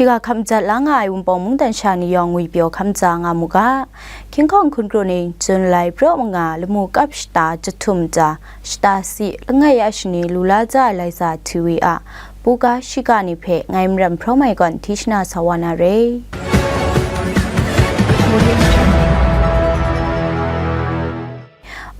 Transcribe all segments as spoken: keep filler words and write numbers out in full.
Shiga hkam jat la nga ai Wunpawng mungdan sha ni yawng ngwi pyaw hkam tsa nga mu ga. Hkying hkawng hkun kru ning, Jun lai praw manga lamu kap shata jahtum ja, shata si langai ya shani lu la ja ai lai sa hti wi a, buga shiga ni hpe ngai maram hprawm ai gawn hti shana sa wa na re.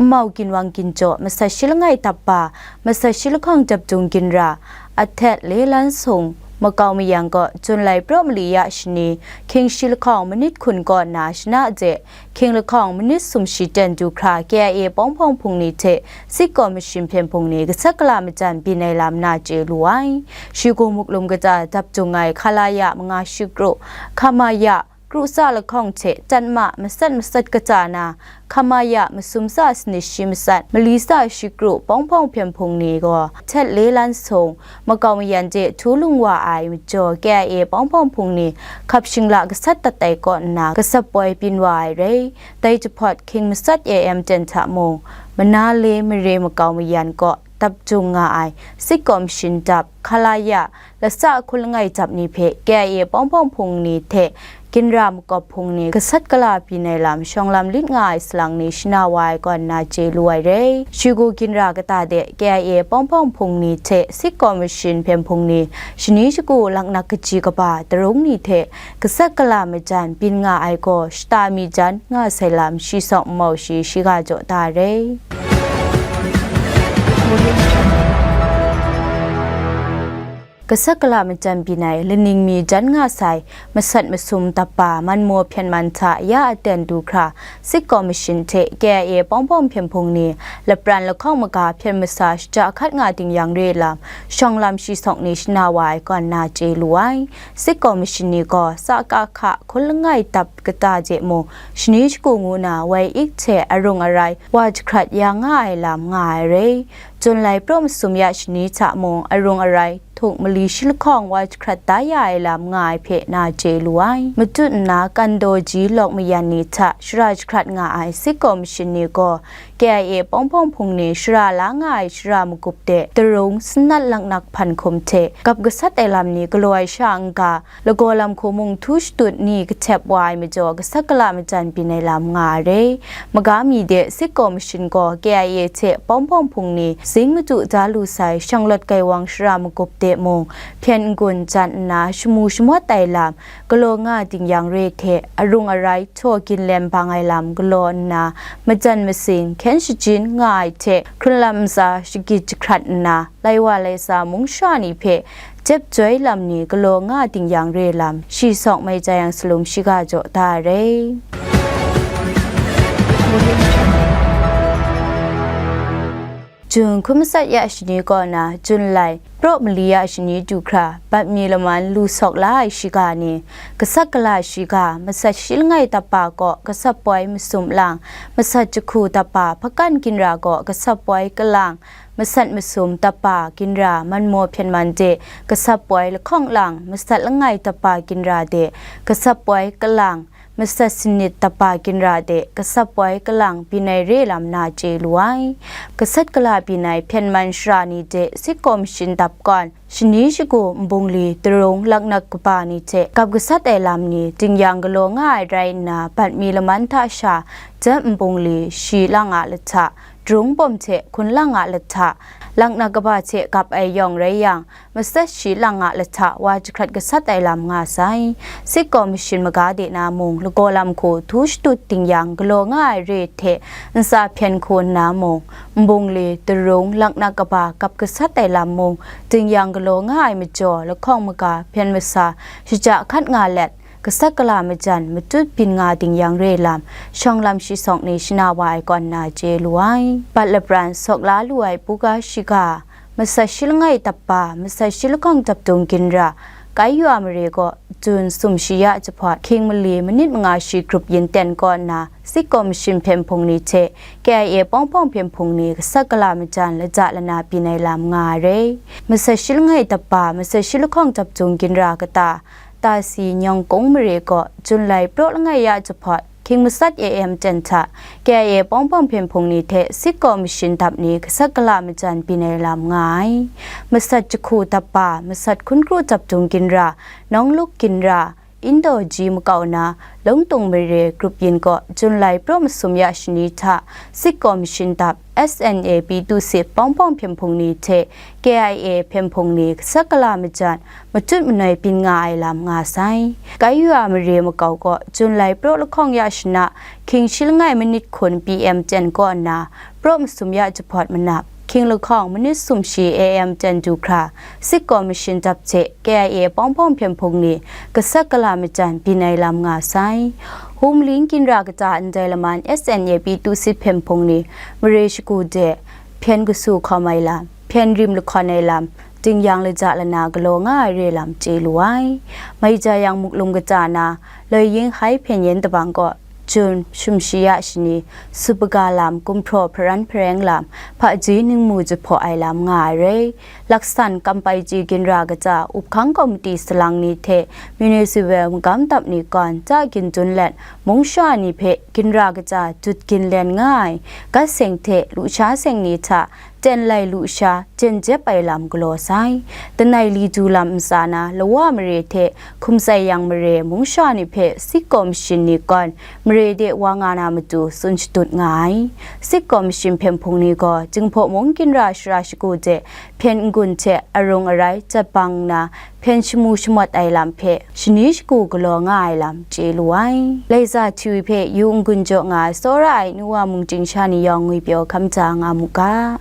Nmau ginwang ginjaw masat shi langai dap ba, masat shi lahkawng dap dung ginra, Athet Lelan Sung, makau mayan gaw Jun lai praw mali ya shani, hkying shi lahkawng manit hkun kaw nna shana de, hkying lahkawng manit sumshi ten du hkra K I A pawng hpawng hpung ni hte State Commission hpyen hpung ni gasat gala majan byin ai lam na chye lu ai. Shigu muklum kata dap dung ai Khalaya manga shi kru, Khamaya kru tsa lahkawng hte tanma masat masat kata na, Khamaya masum tsa sanit shi masat, mali tsa shi kru pawng hpawng hpyen hpung ni gaw Athet Lelan Sung, makau mayan de htu lung wa ai majaw K I A pawng hpawng hpung ni hkap shingla gasat dat ai kaw nna gasat poi byin wa ai rai. Dai jahpawt hkying masat A M ten hta mung, Manale mare makau mayan kaw dap dung nga ai State Commission dap, Khalaya, latsa hkun langai dap ni hpe K I A pawng hpawng hpung ni hte ginra makawp hpung ni gasat gala byin ai lam shawng lam lit nga ai salang ni shana wa ai gawn na chye lu ai rai. Shigu ginra kata de K I A pawng hpawng hpung ni hte State Commission hpyen hpung ni shani shagu laknak kaji kaba darung ni hte gasat gala majan byin nga ai gaw shata mi jan nga sai lam shi sawng nmau shi shiga jaw da ai rai. Gasat gala majan byin ai laning mi jan nga sai, masat masum dap ba manmaw hpyen man hta ya aten du hkra, State Commission hte K I A pawng hpawng hpyen hpung ni lapran lahkawng maga hpyen masa shaja hkat nga ding yang re lam, shawng lam shi sawng ni shana wa ai gawn na chye lu ai. State Commission ni gaw tsa ka hka hkun langai dap kata de mung, shani shagu ngu na wai ik hte arung arai wa jahkrat ya nga ai lam nga ai rai. Jun lai praw masum ya shani hta mung arung arai htuk mali shi lahkawng wa jahkrat da ya ai lam nga ai hpe na chye lu ai. Matut nna kan daw ji lawk mayan ni hta shara jahkrat nga ai State Commission ni gaw K I A pawng hpawng hpung ni shara la nga ai shara magup de darung sanat laknak hpan hkum hte gap gasat ai lam ni galaw ai sha n-ga, lagaw lam hku mung htu shatut ni kahtep wa ai majaw gasat gala majan byin ai lam nga ai rai. Maga mi de State Commission gaw K I A hte pawng hpawng hpung ni zing madu da lu sai shanglawt gaiwang shara magup de mung hpyen n-gun jan nna shamu shamawt ai lam galaw nga ding yang re hte arung arai htaw ginlen bang ai lam galaw nna, majan masing hkyen shajin nga ai hte hkrunlam ntsa shagit jahkrat nna, lai wa lai sa mung sha ni hpe jep joi lam ni galaw nga ding yang re lam, shi sawng mai jai yang salum shiga jaw da ai rai. Jun hkun matsat ya shani kaw na, Jun lai, praw mali ya shani du hkra, bat mi laman lu sawk la ai shiga ni, gasat gala shiga, masat shi langai dap ba kaw, gasat poi masum lang, masat jahku dap ba, hpakan ginra kaw, gasat poi kalang, masat masum dap ba ginra, manmaw hpyen man de, gasat poi lahkawng lang, masat langai dap ba ginra de, gasat poi kalang, masat sanit dap ba ginra de, gasat poi kalang byin ai re lam na chye lu ai. Gasat gala byin ai hpyen man shara ni de, State Commission dap kawn, shani shagu nbungli darung laknak kaba ni hte gap gasat ai lam ni ding yang galaw nga ai rai nna, bat mi laman hta sha, jep nbungli shi lang a lahta, darung bawm hte hkun lang a lahta, laknak kaba hte gap ai yawng rai yang, masat shi lang a lahta wa jahkrat gasat ai lam nga sai. State Commission maga de na mung, lagaw lam hku htu shatut ding yang galaw nga ai re hte ntsa hpyen hku nna mung, nbungli, darung, laknak kaba gap gasat ai lam mung, ding yang galaw nga ai majaw, lahkawng maga hpyen masa shaja hkat nga let, gasat gala majan matut byin nga ding yang re lam, shawng lam shi sawng ni shana wa ai kawn na chye lu ai. Bat lapran sawk la lu ai buga shiga, masat shi langai dap ba, masat shi lahkawng dap dung ginra, Kaiyua mare kaw, Jun sum shi ya jahpawt, hkying mali manit manga shi grup yin ten kaw nna, State Commission hpyen hpung ni hte K I A pawng hpawng hpyen hpung ni gasat gala majan lata lana byin ai lam nga ai rai. Masat shi langai dap ba, masat shi lahkawng dap dung ginra kata, Tasi Nyawng Kung mare kaw, Jun lai praw langai ya jahpawt, Hkying masat A M ten hta K I A pawng pawng hpyen hpung ni hte Sitkaw mashin dap ni gasat gala majan byin ai lam nga ai. Masat jahku dap ba, masat hkun kru dap dung ginra, Nawng Luk ginra, Indaw G makau na, Lungtung mare grup yin kaw Jun lai praw masum ya shani hta Sitkaw mashin dap S N A P tu sit pawng pawng hpyen hpung ni hte K I A hpyen hpung ni gasat gala majan matut manoi byin nga ai lam nga sai. Kaiyu a mare makau kaw Jun lai praw lahkawng ya shana, hkying shi langai manit hkun P M ten kaw nna, praw masum ya jahpawt manap, hkying lahkawng manit sumshi A M ten du hkra, Sitkaw mashin dap hte K I A pawng pawng hpyen hpung ni gasat gala majan byin ai lam nga sai. Humling ginra kata ndai laman S N A P tu sit hpyen hpung ni mare shagu de hpyen kasu hkawm ai lam, hpyen rim lahkawn ai lam, dingyang laja lana galaw nga ai re lam chye lu ai. Mai ja yang muklum kata na, loi ying hai hpyen yen tabang kaw, Jun, shum shi ya shani, supaga lam, gumhpraw hparan hpareng lam, hpaji ningmu jahpaw ai lam nga ai re. Laksan, Kampai ji ginra kata, uphkang komiti salang ni hte municipal magam dap ni kawn, ta gin dun let, mungsha ni hpe ginra kata, dut ginlen nga ai, gat seng hte lusha seng ni hta, ten lai lusha, jen jep ai lam galaw sai. Danai li du lam ntsa na, Lawa mare hte Hkum Sai Yang mare mungsha ni hpe Sitkaw mashin ni kawn mare de wa nga na matu tsun shadut nga ai. Sitkaw mashin hpyen hpung ni gaw Jinghpaw mung ginra shara shagu de hpyen n-gun hte arung arai jat bang nna, hpyen shamu shamawt ai lam hpe shani shagu galaw nga ai lam chye lu ai. Laiza Htiwi hpe yu n-gun jaw nga ai tsawra ai nu wa mungchying sha ni yawng ngwipyaw hkam ja nga mu ga.